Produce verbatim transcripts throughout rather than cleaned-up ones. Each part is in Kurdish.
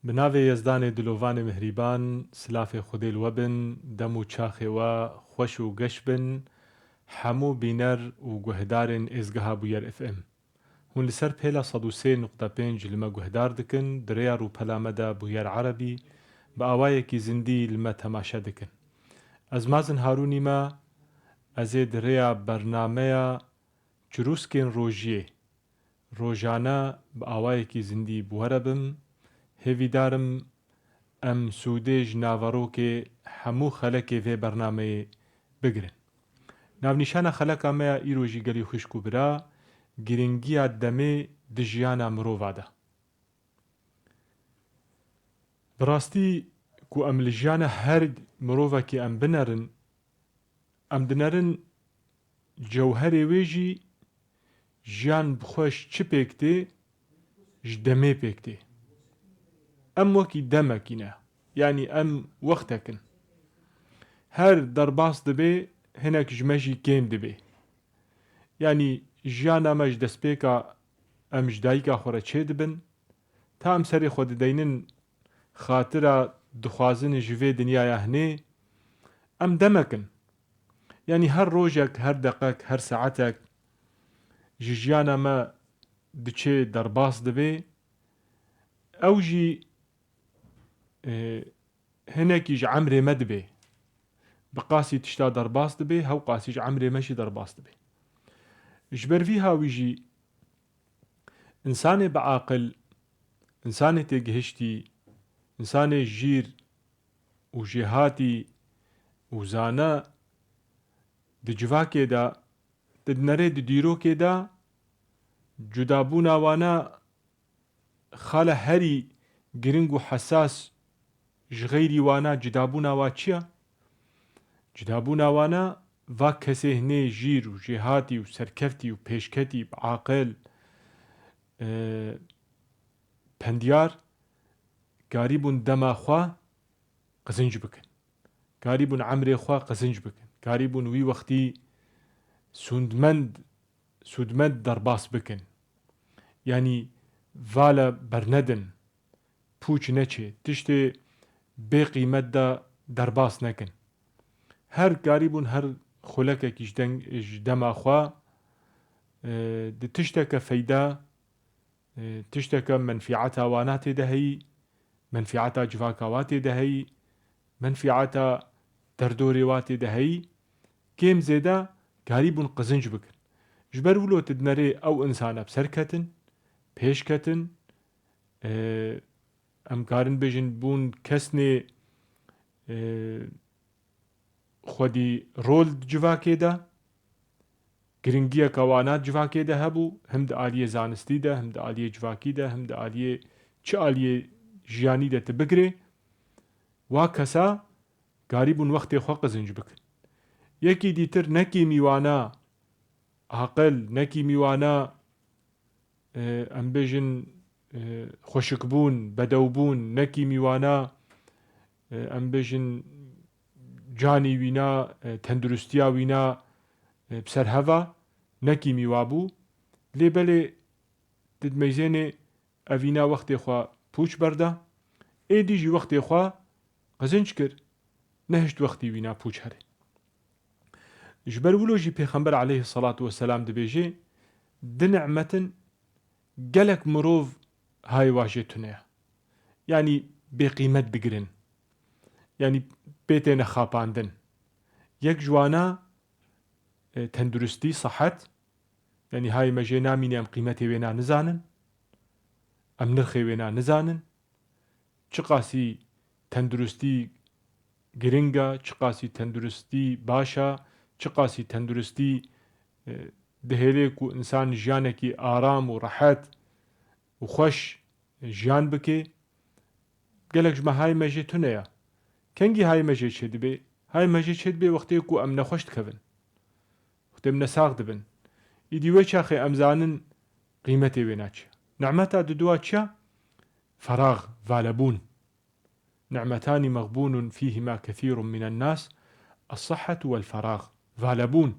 Bi navê Yezdanê Dilovanê Mihrîban, silafê Xwedê li we bin, dem û çaxê we xweş û geş bin, hemû bîner û guhdarên êzgeha Bûyer F M. Hûn li ser pêla sed û sê nokta pênc li me guhdar dikin, di rêya rûpela me de Bûyer Erebî bi awayekî zindî li me temaşe dikin. Ez Mazin Harûnî me, ez ê di rêya bernameya Çirûskên Rojiyê, rojane bi awayekî zindî bi we re bim. Hêvîdar im em sûdê ji naverokê hemû xelekê vê bernameyê bigirin. Navnîşana xeleka me ya îro jî gelî xwişk û bira, giringiya demê di jiyana mirova de. Bi rastî ku em li jiyana her mirovekî em binerin, em dinerin cewherê wê jî jiyan bi xwe ji çi pêk tê, ji demê pêk tê. Em wekî demekî ne. Yanî em wextek in. Her derbas dibe, hinek ji me jî kêm dibe. Yanî jiyana me ji destpêka em ji dayika xwe re çêdibin, ta em serê xwe dideynin xatira dixwazin ji vê dinyaya hinê, em demek in. Yanî her rojek, her deqek, her saetek ji jiyana me diçê derbas dibe, ew jî, e, hinekî ji emrê me dibe. Bi qasî tişta derbas dibe, hew qasî ji emrê me jî derbas dibe. Ji ber vî hawî jî însanê bi aqil, însanê têgihiştî, însanê jîr û jêhatî û zana di civakê de, di dinerê di dîrokê de cudabûna wana xala herî giring û hesas ji xeyrî wana cudabûna wa çi ya? Cudabûna wana va kesê hinê jîr û jêhatî û serkeftî û pêşketî, bi aqil, e, pendiyar, karîbûn dema xwe qizinc bikin. Karîbûn emrê xwe qizinc bikin. Karîbûn wî wextî sûndmend, sûdmend derbas bikin. Yanî vala bernedin, pûç neçê, tiştê bê qîmet de derbas nekin. Her karîbûn her xulekekî ji deng-, ji dema xwe, e, di tişteke feyda, e, tişteke menfîeta wana tê de heyî, menfîeta civaka wa tê de heyî, menfîeta derdorê wa tê de heyî, kêm zêde karîbûn qizinc bikin. Ji ber wilo tu dinerê ew însana bi ser ketin, pêş ketin, e, em karin bêjin bûn kesnê, e, xwedî rol di civakê de, giringiyeke wana di civakê de hebû, him di aliyê zanistî de, him di aliyê civakî de, him di aliyê çi aliyê jiyanî de tu bigirê, wa kesa karîbûn wextê xwe qizinc bikin. Yekî dîtir nekî mîwana aqil, nekî mîwana, e, em bêjin, e, xweşikbûn, bedewbûn, nekî mîwana, e, em bêjin canî wîna, e, tenduristiya wîna, e, bi ser heva, nekî mîwa bû. Lê belê tu dimeyzênê evîna wextê xwe pûç berda, êdî jî wextê xwe qizinc kir, nehişt wextî wîna pûç here. Ji ber wilo jî Pêxember aleyhisselatu vesselam dibêje, di ni'metin gelek mirov hayê wa jê tune ye. Yanî bêqîmet digirin. Yanî pê têne xapandin. Yek ji wana, e, tenduristî, sihet. Yanî hayê me jê namîne em qîmetê wêna nizanin. Em nirxê wêna nizanin. Çiqasî tenduristî giring e, çiqasî tenduristî baş e, çiqasî tenduristî, e, dihêlê ku însan jiyanekî aram û rehet û xweş jiyan bike. Gelek ji me hayê me jê tune ye. Kengî hayê me jê çêdibe? Hayê me jê çêdibe wextê ku em nexweş dikevin. Wextê em nesax dibin. Îdî wê çaxê em zanin qîmetê wêna çi ye. Nimeta dudua çi ye? Ferax, valebûn. نعمتان مغبون فيهما كثير من الناس، الصحة والفراغ. Valebûn.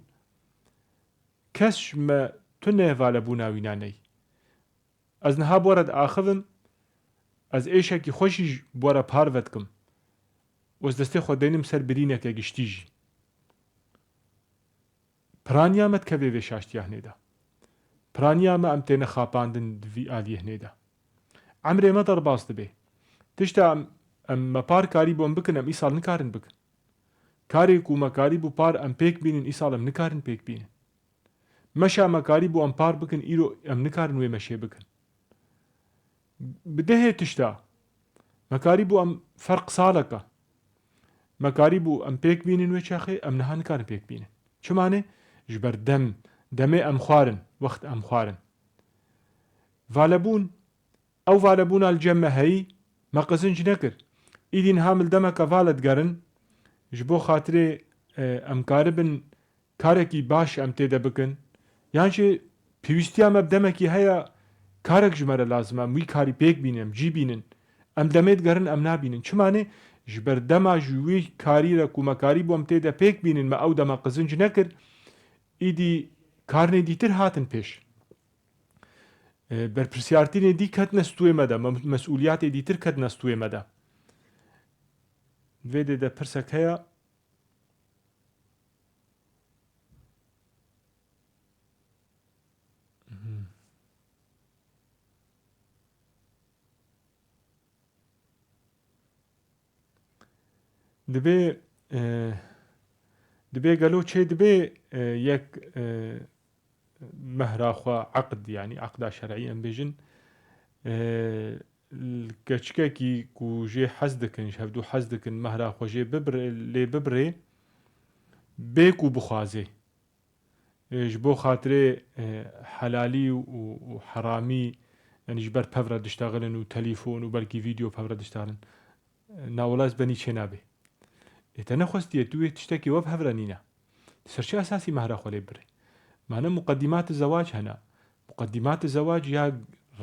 Kes ji me tune valebûna wîna ney. Ez niha bo re diaxivim, Ez êşekî xweş jî ji bo re parve dikim û ez destê xwe deynim ser birîneke giştî jî. Piraniya me dikeve vê şaştiya hinê de. Piraniya me em têne xapandin di vî aliyê hinê de. Emrê me derbas dibe. Tişta em, em me par karîbû em bikin, em îsal nikarin bikin. Karê ku me karîbû par em pêk bînin, îsal em nikarin pêk bînin. Meşa me karîbû em par bikin, îro em nikarin wê meşê bikin. Bi dehê tişta me karîbû em ferq saleke. Me karîbû em pêk bînin wê çaxê, em niha nikarin pêk bînin. Çima ne? Ji ber dem, demê em xwarin, wext em xwarin. Valebûn, ew valebûna li cem me heyî, me qizinc nekir. Îdî niha min demeke vale digerin, ji bo xatirê, e, em karibin karekî baş em tê de bikin, yan jî pêwîstiya me bi demekî heye, karek ji me re lazim e, em wî karî pêk bînin, em cî bînin. Em demê digerin, em nabînin. Çima ne? Ji ber dema ji wî karî re ku me karîbû em tê de pêk bînin, me ew dema qizinc nekir, îdî karnê dîtir hatin pêş. E, berpirsiyartînê dî ketine stûyê me de, me-, mesûliyatê dîtir ketine stûyê me de. Vê dê de pirsek heye. Dibê, e, dibê gelo çê dibê, e, yek, e, mehra xwe eqd, yanî eqda şer'î em bêjin, e, li keçikekî ku jê hez dikin, ji hevdû hez dikin, mehra xwe jê bibire, lê bibirê, bê ku bixwazê. E, ji bo xatirê, e, helalî û, û heramî, yanî ji ber pev re diştexilin û telîfon û belkî vîdeo pev re diştexilin. E, na wela ez benî çê nabê. Ê te nexwestiye tu wê tiştekî we bi hev re nîne. Tu ser çi esasî mehra xwe lê birê? Mane muqedîmat zewac hene. Muqedîmat zewac ya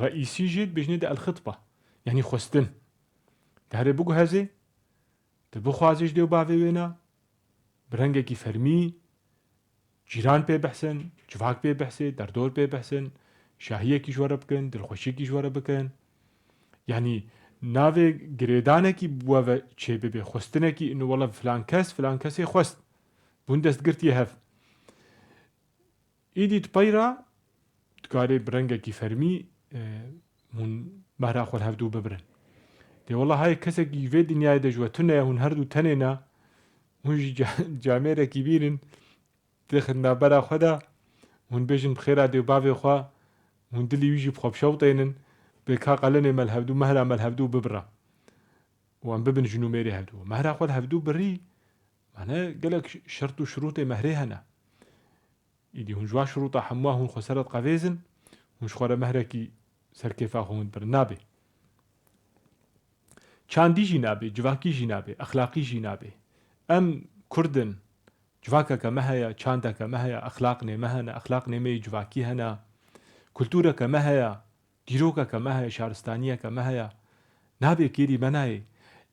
reîsî jê dibêjinê de el-xitba. Yanî xwestin. Te herê biguhezê, tu bixwazê ji dê û bavê wê ne, bi rengekî fermî, cîran pê bihsin, civak pê bihsê, derdor pê bihsin, şahiyekî ji we re bikin, dilxweşiyekî ji we re bikin. Yanî navê girêdanekî bi we ve çê bibe, xwestinekî, ino wela filan kes, filan kesê xwest. Bûn destgirtiyê hev. Îdî di pey re dikarê bi rengekî fermî, e, hûn mehra xwe li hevdû bibirin. Dê wela hayê kesekî vê dinyayê de ji we tune ye, hûn her du tenê ne, hûn jî ca-, camêrekî bînin, dixin navbera xwe de, hûn bêjin bi xêra dê û bavê xwe, hûn dilî wî jî bi xwe bişewtênin, bê ka qelenê me li hevdû, mehra me li hevdû bibira. Û em bibin jin û mêrê hevdû. Mehra xwe li hevdû birî, mane gelek şert û şirûtê mehrê hene. Îdî hûn ji wan şirûta hemûa hûn xwe ser re diqevêzin, hûn ji xwe re mehrekî ser kêfa xwe hûn dibirin. Nabê. Çandî jî nabê, civakî jî nabê, exlaqî jî nabê. Em Kurd in, civakeke me heye, çandeke me heye, exlaqnê me hene, exlaqnê me yê civakî hene, kultureke me heye, dîrokeke me heye, şaristaniyeke me heye. Nabê kêrî me nayê.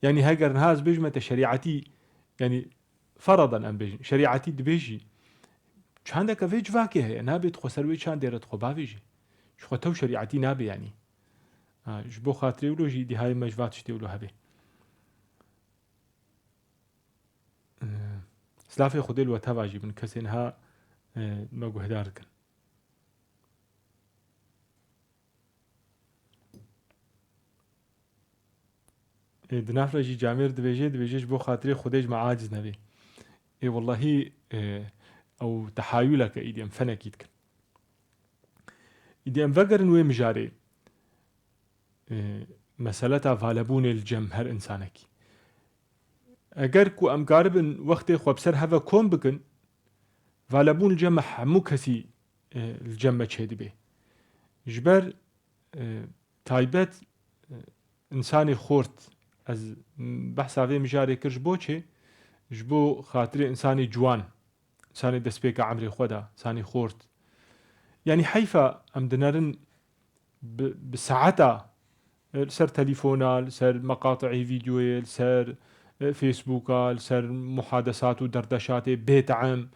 Yanî heger niha ez bêjime te şerîetî, yanî feradan em bêjin, şerîetî dibêjî, çandeke vê civakê heye, nabê tu xwe ser wê çandê re tu xwe bavêjî. Ji xwe tew şerîetî nabê yanî. Ha, ji bo xatirê wilo jî dîhayê me ji va tiştê wilo hebe. Ee, Silafê Xwedê li we teva jî bin, kesên ha, e, me guhdar dikin. Ê, di nav re jî camêr dibêje, dibêje, ji bo xatirê Xwedê ji me aciz nebê. Ê, wellahî, e, ew tehayuleke îdî em fenekî dikin. Îdî em vegerin wê mijarê, e, meseleta valebûnê li cem her insanekî. Eger ku em karibin wextê xwe bi ser heve kom bikin, valebûn li cem me hemû kesî, e, li cem me çêdibê. Ji ber, e, taybet, e, însanê xort, ez behsa vê mijarê kir ji bo çi? Ji bo xatirê însanê ciwan, însanê destpêka emrê xwe de, însanê xort. Yanî heyfa em dinerin bi, bi saeta, e, li ser telefona, li ser meqati'ê vîdyoyê, li ser, e, Facebooka, li ser muhadesat û derdeşatê bête'em,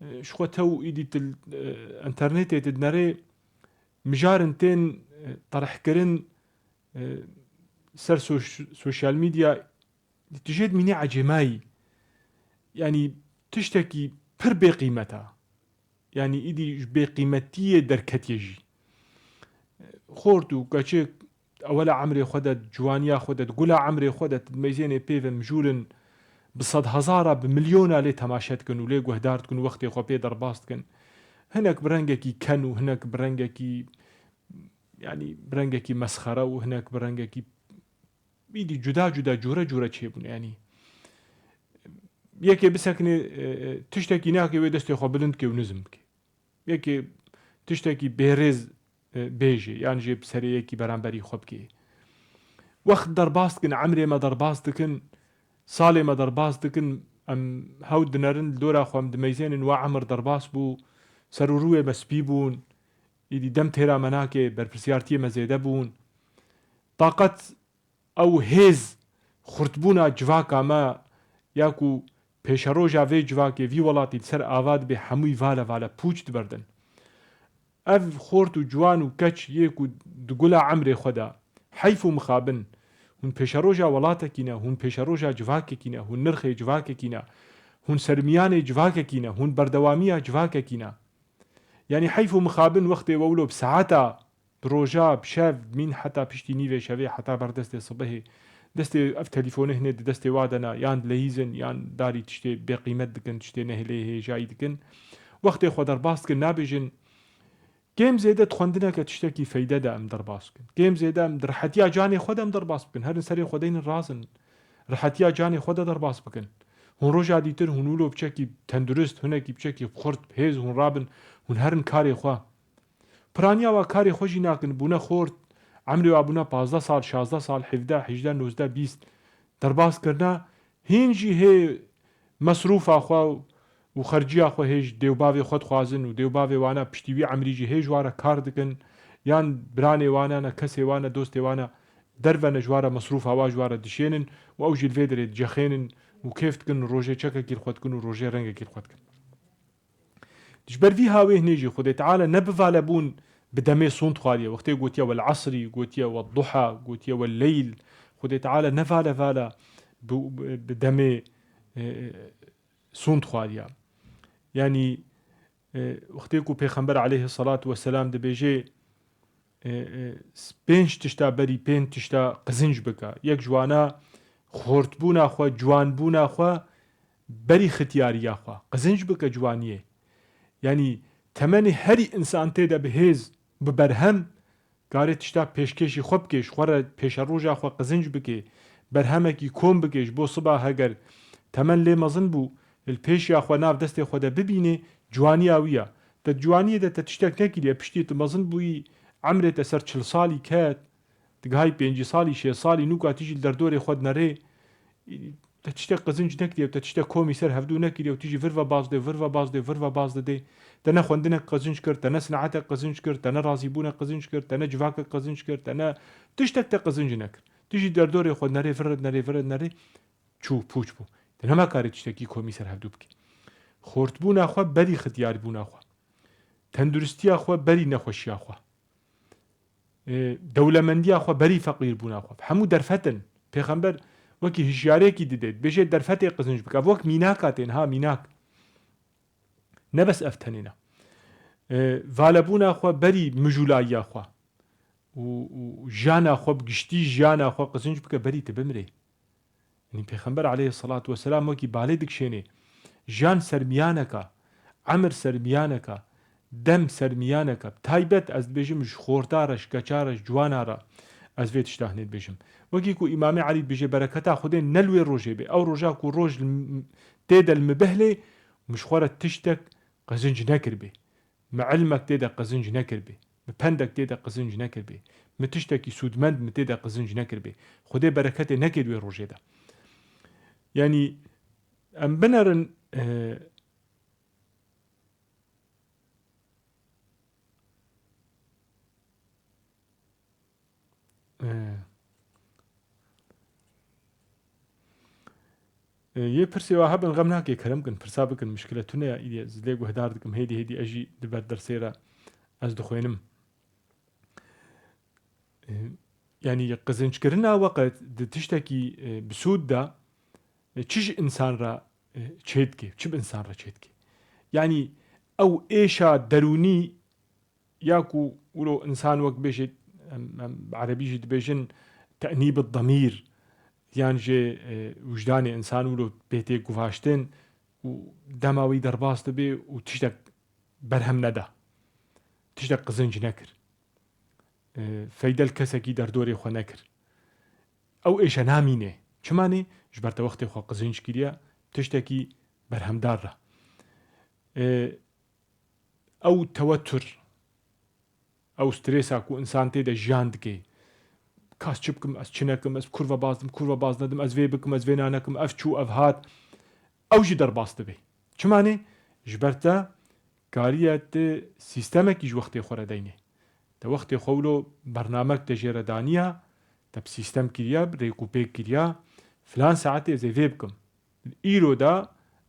e, ji xwe tew îdî til, e, enternetê tu dinerê mijarin tên, e, terhkirin, e, ser soş-, sosyal medya, tu jê dimînî ecêmayî. Yanî tiştekî pir bêqîmet e. Yanî îdî ji bêqîmetiyê derketiye jî. Xort û keçik ewela emrê xwe de, ciwaniya xwe de, di gula emrê xwe de, tu dimeyzênê pê ve mijûl in, bi sedhezara, bi milyona lê temaşe dikin û lê guhdar dikin û wextê xwe pê derbas dikin. Hinek bi rengekî ken û hinek bi rengekî, yanî bi rengekî mesxere û hinek bi rengekî îdî cuda cuda, cûre cûre çêbûne. Yanî yekê bisekine, e, e, tiştekî nake wê destê xwe bilind ke û nizm bike. Yekê tiştekî bêrêz, e, bêje, yan jê bi serê yekî beramberî xwe bike. Wext derbas dikin, emrê me derbas dikin, salê me derbas dikin, em hew dinerin li dora xwe, em dimeyzênin, wa emir derbas bû, ser û rûyê me spî bûn, îdî dem têra me nake, berpirsiyartiyê me zêde bûn. Taqet ew hêz xurtbûna civaka me ya ku pêşeroja vê civakê, vî welatî li ser ava dibe, hemûyî vale vale pûç diberdin. Ev xort û ciwan û keç yê ku di gula emrê xwe de, heyf û mixabin, hûn pêşeroja welatekî ne, hûn pêşeroja civakekî ne, hûn nirxê civakekî ne, hûn sermiyanê civakekî ne, hûn berdewamiya civakekî ne. Yanî heyf û mixabin wextê we wilo bi saeta, bi roja, bi şev, mîn heta piştî nîvê şevê, heta ber destê sibihê. Destê ev telîfonê hinê di destê wa de ne, yan dileyîzin, yan darî tiştê bêqîmet dikin, tiştê nehêlê hêjayî dikin. Wextê xwe derbas dikin, nabêjin, kêm zêde di xwendineke tiştekî feyde de em derbas bikin. Kêm zêde em di rihetiya canê xwe de em derbas bikin. Herin serê xwe deynin razin. Rihetiya canê xwe de derbas bikin. Hûn roja dîtir, hûn wilo biçekî tendurist, hinekî biçekî xurt, hêz hûn rabin, hûn herin karê xwe. Piraniya wa karê xwe jî nakin, bûne xort, emrê wa bûne pazdeh sal, şazdeh sal, hevdeh, hejdeh, nozdeh, bîst derbas kirine, hîn jî hê mesrûfa xwe û xerciya xwe hê ji dêwbavê xwe dixwazin û dêwbavê wana piştî wî emrî jî hê ji wa re kar dikin, yan biranê wana ne, kesê wana, dostê wana derve ne ji wa re mesrûfa wa ji wa re dişênin û ew jî li vê derê dicexênin û kêf dikin, rojê çekekî li xwe dikin û rojê rengekî li xwe dikin. Ji ber vî hawêhnê jî Xwedê Teala ne bi valebûn bi demê sond xwariye. Wextê gotiye wel asrî, gotiye wel duha, gotiye wel leyl. Xwedê Teala ne vale vala bi, bi, bi demê, e, sond xwariye. Yanî, e, wextê ku Pêxember aleyhi salatu vesselam dibêje, e, e, s-, pênc tişta berî pênc tişta qizinc bike. Yek ji wana xortbûna xwe, ciwanbûna xwe berî xitiyariya xwe. Qizinc bike ciwaniyê. Yanî temenê herî însan tê de bi hêz, bi berhem, karê tişta pêşkêşî xwe bike, ji xwe re pêşeroja xwe qizinc bike, berhemekî kom bike, ji bo siba heger temen lê mezin bû, li pêşiya xwe nav destê xwe de bibînê, ciwaniya wî ya. Te ciwaniyê de te tiştek nekiriye, piştî tu mezin bûyî, emrê te ser çil salî ket, digihayî pêncî salî, şêst salî, nûka tu jî li derdorê xwe dinerê, te tiştek qizinc nekiriye, te tiştek komî ser hevdû nekiriye û tu jî vir ve baz dê, vir ve baz dê, vir ve baz didê. Te ne xwendinek qizinc kir, te ne sinehetek qizinc kir, te ne razîbûnek qizinc kir, te ne civakek qizinc kir, te ne tiştek te qizinc nekir. Tu jî derdorê xwe nerê, vir dinerê, vir dinerê, çû, pûç bû. Te nema karê tiştekî komî ser hevdû bikî. Xortbûna xwe berî xitiyarbûna xwe. Tenduristiya xwe berî nexweşiya xwe. E, dewlemendiya xwe berî feqîrbûna xwe. Hemû derfet in. Pêxember wekî hişyariyekî dide. Dibêje derfetê qizinc bike. Ev wek mînaka tên, ha, mînak. Ne bes ev tenê ne. E, valebûna xwe berî mijûlayiya xwe. Û, û jiyana xwe bi giştî, jiyana xwe qizinc bike berî tu bimrê. Yanî Pêxember aleyhissalatu vesselam wekî balê dikişênê, jiyan sermiyaneka, emir sermiyaneka, dem sermiyaneka, taybet ez dibêjim ji xorta re, ji keça re, ji ciwana re ez vê tişta hinê dibêjim. Wekî ku Îmamê Elî dibêje bereketa Xwedê ne li wê rojê bê. Ew roja ku roj li m-, tê de li min bihlê, min ji xwe re tiştek qizinc nekiribê. Mi ilmek tê de qizinc nekiribê. Mi pendek tê de qizinc nekiribê. Mi tiştekî sûdmend mi tê de qizinc nekiribê. Xwedê bereketê nekê di wê rojê de. Yanî em binerin, e, e, e, yê pirsê wa hebin, xem nake, kerem kin, pirsa bikin, mişkile tune ya, îdî ez lê guhdar dikim, hêdî hêdî ez jî di ber dersê re ez dixwênim. E, Yanî qizinckirina weqet di tiştekî, e, bi sûd de, e, çi ji însan re, e, çêdike, çi bi însan re çêdike? Yanî ew êşa derûnî ya ku wilo însan wek bêjê, em, em bi erebî jî dibêjin te'nîb ed-demîr, yan jî, e, wijdanê însan wilo bê tê guvaştin û dema wî derbas dibe û tiştek berhem neda, tiştek qizinc nekir, e, feyde li kesekî derdorê xwe nekir. Ew êşe namîne. Çima nê? Ji ber te wextê xwe qizinc kiriye, tiştekî berhemdar re. E, ew tewetur, ew stresa ku însan tê de jiyan dike. Kas çi bikim, ez çi nekim, ez kurva baz dim, kurva baz nedim, ez vê bikim, ez vê nanekim, ev çû, ev hat. Ew jî derbas dibe. Çima nê? Ji ber te kariye tu sîstemekî ji wextê xwe re deynê. Te wextê xwe wilo bernamek te jê re daniya, te bi sîstem kiriya, bi rêk û pêk kiriya, filan saetê ez ê vê bikim. Îro de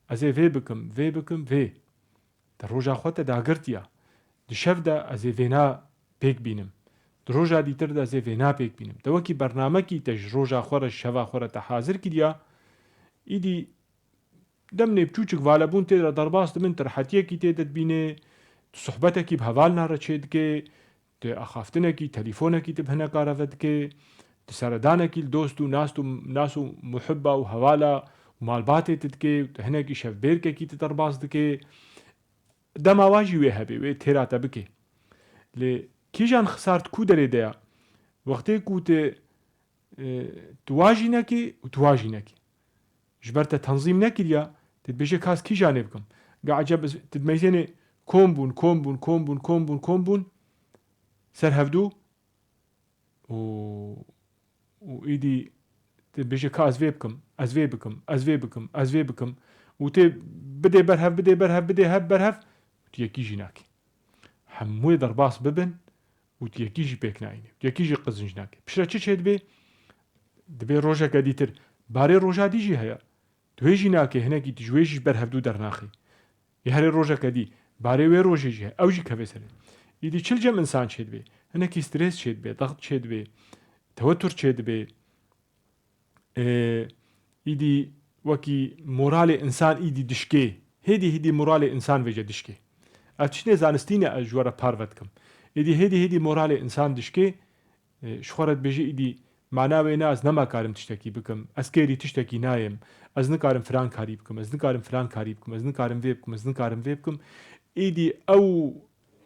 ez ê vê bikim, vê bikim, vê. Te roja xwe te dagirtiya. Di şev de ez ê vêna pêk bînim. Di roja dîtir de ez ê vêna pêk bînim. Te wekî bernamekî te ji roja xwe re, ji şeva xwe re te hazir kiriya, îdî demnê biçûçik valebûn tê de derbas dibin, tu rehetiyekî tê de dibînê, tu sohbetekî bi hevalna re çêdikê, tu axaftinekî, telîfonekî tu bi hineka re vedikê, tu seredanekî li dost û nas û, nas û muhibba û hevala û malbatê tu dikê, tu hinekî şevbêrkekî tu derbas dikê. Dema wa jî wê hebe, wê têra te bike. Lê kîjan xisar di ku derê de ya? Wextê ku tu, e, tu wa jî nekî û tu wa jî nekî. Ji ber te tenzîm nekiriya, tu dibêje ka ez kîjanê bikim. Ga eceb ez, tu dimeyzênê kom bûn, kom bûn, kom bûn, kom bûn, kom bûn. Ser hevdû û, û îdî tu bêje ka ez vê bikim, ez vê bikim, ez vê bikim, ez vê bikim û tê bidê berhev, bidê berhev, bidê hev berhev, tu yekî jî nakî. Hemûyê derbas bibin û tu yekî jî pêk nayînî. Tu yekî jî qizinc nakî. Piştre çi çêdibê? Dibê rojeke dîtir. Barê roja dî jî heye. Tu wê jî nakê, hinekî tu ji wê jî ji ber hevdû dernaxî. Yê herê rojeke dî, barê wê rojê jî heye, ew jî kevê serê. Îdî çi li cem însan çêdibê? Hinekî stres çêdibê, dext çêdibê, tewetur çêdibê. Ê, îdî wekî moralê însan îdî dişkê. Hêdî hêdî moralê însan vêce dişkê. Ev tiştê zanistî ne ez ji we re parve dikim. Êdî hêdî hêdî moralê însan dişkê, e, ji xwe re dibêjî îdî mana wê ne ez nema karim tiştekî bikim. Ez kêrî tiştekî nayêm. Ez nikarim filan karî bikim. Ez nikarim filan karî bikim. Ez nikarim vê bikim. Ez nikarim vê bikim. Îdî ew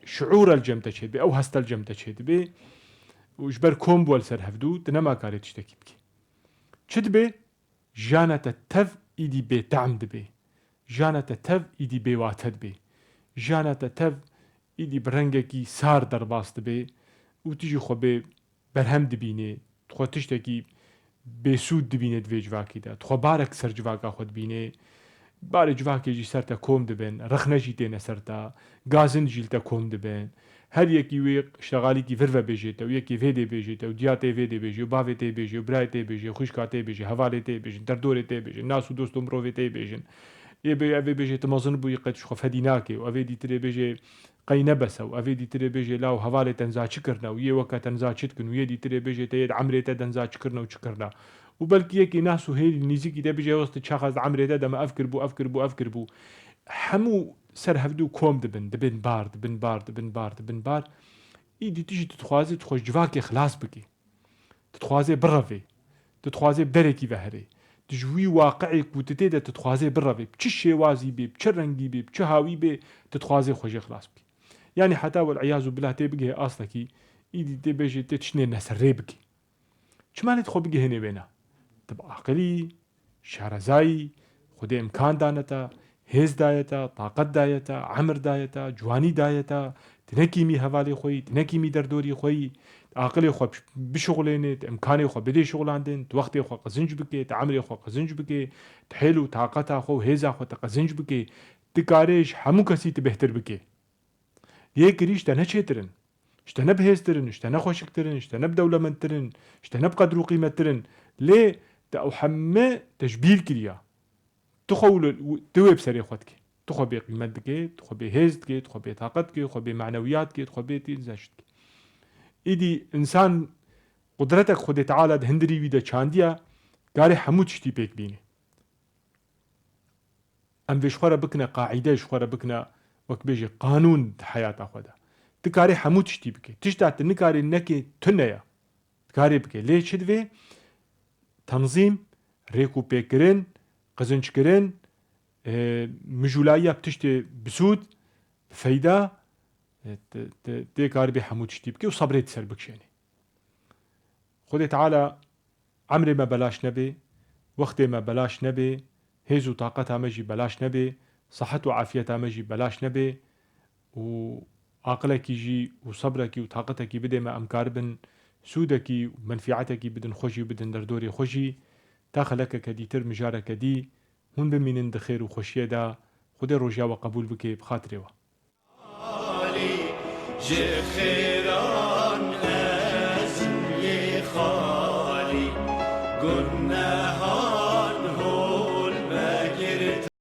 şiûre li cem te çêdibê, ew heste li cem te çêdibê û ji ber kom bû li ser hevdû, tu nema karê tiştekî bikî. Çi dibe? Jiyana te tev îdî bêtehm dibe. Jiyana te tev îdî bêwate dibe. Jiyana te tev îdî bi rengekî sar derbas dibe û tu jî xwe bê berhem dibînê, tu xwe tiştekî bêsûd dibînê di vê civakê de. Tu xwe barek ser civaka xwe dibînê. Barê civakê jî ser te kom dibin, rexne jî têne ser te, gazin jî li te kom dibin. Her yekî wê ştegalîkî vir ve bêjê te û yekê vê dê bêjê te û diya tê vê dê bêjê û bavê tê bêjê û birayê tê bêjê, xwişka tê bêjê, hevalê tê bêjin, derdorê tê bêjin, nas û dost û mirovê tê bêjin. Ê bê, ev ê bêjê tu mezin bûyî qet ji xwe fedî nakê û ev ê dîtirê bêjê qey ne bes e û ev ê dîtirê bêjê law hevalê te niza çi kirine û yê weke te niza çi dikin û yê dîtirê bêjê te yê di emrê te de niza çi kirine û çi kirine. Û belkî yekî nas û hêlî nîzikî te bêje wextê çaxa ez di emrê te de me ev kiribû, ev kiribû, ev kiribû. Hemû ser hevdû kom dibin, dibin bar, dibin bar, dibin bar, dibin bar. Îdî tu jî tu dixwazî tu xwe ji civakê xilas bikî. Tu dixwazê birevê. Tu dixwazê bi derekî ve herê. Tu ji wî waqi'ê ku tu tê de tu dixwazê birevê. Bi çi şêwazî bê, bi çi rengî bê, bi çi hawî bê, tu dixwazê xwe jê xilas bikî. Yanî heta wel iyazu billah tê bigihê astekî, îdî tê bêjê tê tiştê neserrê bikî. Çima lê tu xwe bigihênê wêna? Tu bi aqilî, şarezayî, Xwedê imkan dane te, hêz daye te, taqet daye te, emir daye te, ciwanî daye te, tu nekîmî hevalê xwe yî, tu nekîmî derdorî xwe yî, aqilê xwe bişixulênê, tu imkanê xwe bidê şixulandin, tu wextê xwe qezinc bikê, tu emrê xwe qezinc bikê, tu hêl û taqeta xwe û hêza xwe tu qezinc bikê, tu karê ji hemû kesî tu bêhtir bikê. Yê kirî ji te ne çêtir in. Ji te ne bihêztir in, ji te ne xweşiktir in, ji te ne bidewlemendtir in, ji te ne bi qedr û qîmettir in. Lê te ew heme te ji bîr kiriya. Tu xwe wilo, tu wê bi serê xwe dikê. Tu xwe bêqîmet dikê, tu xwe bêhêz dikê, tu xwe bêtaqet dikê, tu xwe bêmanewiyat dikê, tu xwe bê tî nizan çi dikê. Îdî însan Qudretek Xwedê Teala di hindirî wî de çandiye, karê hemû tiştî pêk bînê. Em vê ji xwe re bikine qaîde, ji xwe re bikine, wek bêjî, qanûn di heyata xwe de. Tu karê hemû tiştî bikê. Tişta tu nikarî nekê tune ye. Dikarê bike. Lê çi divê? Tenzîm, rêk û pêkirin, qizinçkirin, e, mijûlayiya bi tiştê bisûd, bi feyda, e, te, te, tê karibê hemû tiştî bike û sebrê di ser bikişênê. Xwedê Teala emrê me belaş nebe, wextê me belaş nebe, hêz û taqeta me jî belaş nebe, sihet û afiyeta me jî belaş nebe û aqilekî jî û sebrekî û taqetekî bidê me, em karibin sûdekî û menfîetekî bidin xwe jî û bidin derdorê xwe jî. Ta xelekeke dîtir, mijareke dî, hûn bimînin di xêr û xweşiyê de. Xwedê rojiya we qebûl bike bi xatirê we. Ji xêran ez im lê xalî, guneha